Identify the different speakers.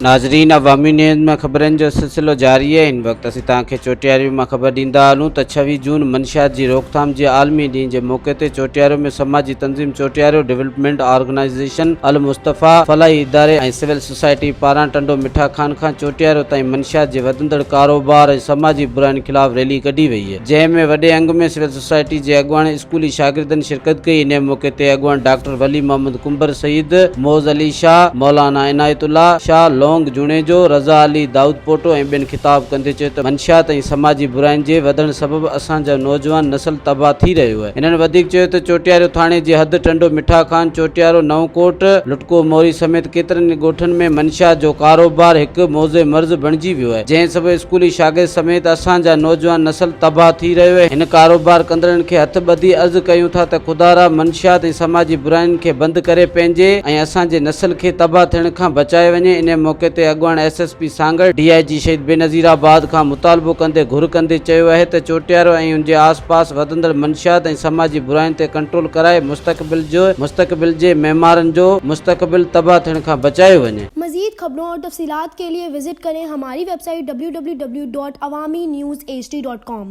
Speaker 1: ناظرين عوامي نيوز ۾ خبرن جو سلسلو جاري آهي هن وقت اسين توهان کي چوٽياري مان خبر ڏيندا هلون ته ڇويهه جون منشيات جي روڪٿام جي عالمي ڏينهن جي موقعي تي چوٽيارو ۾ سماجي تنظيم چوٽيارو ڊولپمينٽ آرگنائيزيشن المصطفيٰ فلاحي اداري ۽ سول سوسائٽي پاران ٽنڊو مٺا خان کان چوٽيارو تائين منشيات جي وڌندڙ ڪاروبار ۽ سماجي براين خلاف ريلي ڪڍي وئي جنهن ۾ وڏي انگ ۾ سول سوسائٽي جي اڳواڻ اسڪولي شاگردن شرڪت ڪئي انهي موقعي تي اڳواڻ ڊاڪٽر ولي محمد ڪنڀر سيد موز علي شاهه مولانا عنايت الله شاهه لونگ جوڻيجو رضا علي دائود پوٽو ۽ ٻين خطاب ڪندي چيو ته منشيات ۽ سماجي براين جي وڌڻ سبب اسان جو نوجوان نسل تباهه ٿي رهيو آهي هنن وڌيڪ چيو ته چوٽياريو ٿاڻي جي حد ٽنڊو مٺا خان چوٽيارو نئون ڪوٽ لٽڪو موري سميت ڪيترن ئي ڳوٺن ۾ منشيات جو ڪاروبار هڪ موذي مرض بڻجي ويو آهي، جنهن سبب اسڪولي شاگرد سميت اسان جا نوجوان نسل تباهه ٿي رهيو آهي، هن ڪاروبار ڪندڙن کي هٿ ٻڌي عرض ڪيون ٿا ته خدارا منشيات ۽ سماجي براين کي بند ڪري پنهنجي ۽ اسان جي نسل کي تباهه ٿيڻ کان بچايو وڃي، انهي موقعي تي اڳواڻ S S P Sanghar, D I G Shaheed Benazirabad کان مطالبو ڪندي گهر ڪندي چيو آهي ته چوٽيارو ۽ ان جي آس پاس وڌندڙ منشيات ۽ سماجي براين تي ڪنٽرول ڪرائي مستقبل جو مستقبل جي معمارن جو مستقبل تباهه ٿيڻ کان بچايو وڃي.
Speaker 2: مزيد خبرون اور تفصيلات کے لئے وزٽ ڪرين ھماري web site www.awamiNewsHD.com.